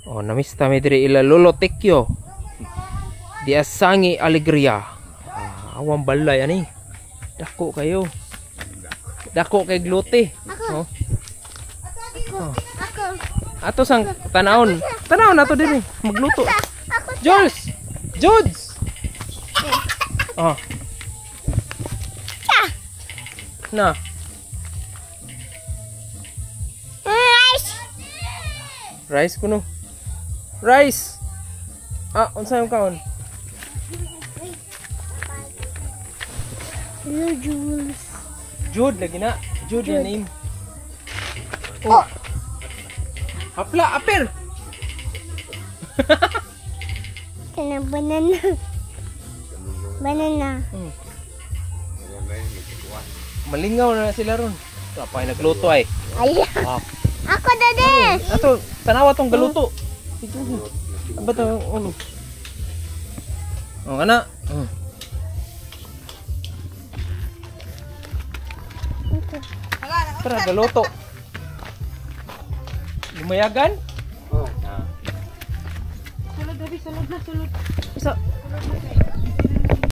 Oh, namista mi diri ila Lolo Tekyo. Di asangi alegria. Ah, awang balay ani. Dako kayo. Dako kay glute. Ako. Oh. Oh. Ako. Ato sang tanawon. Tanawon nato diri. Magluto. Ako. Jules! Judes! Oh. Na. Rice. Rice kuno. Rice. Ah, unsa yung kaon? Hello, Jules. Jude lagi na. Jude your name. Oh. Hapla, apir. Kana banana. Banana. Malingaw na sila ron. Kapay nagluto ay. Ay. Ah. Ako dade. Ato, tanawa tong galuto. Ito. Aba to ulo. Oh, kana. Tara, galuto. Lumayagan? Oh. Sulod, David, sulod na, sulod. Isa.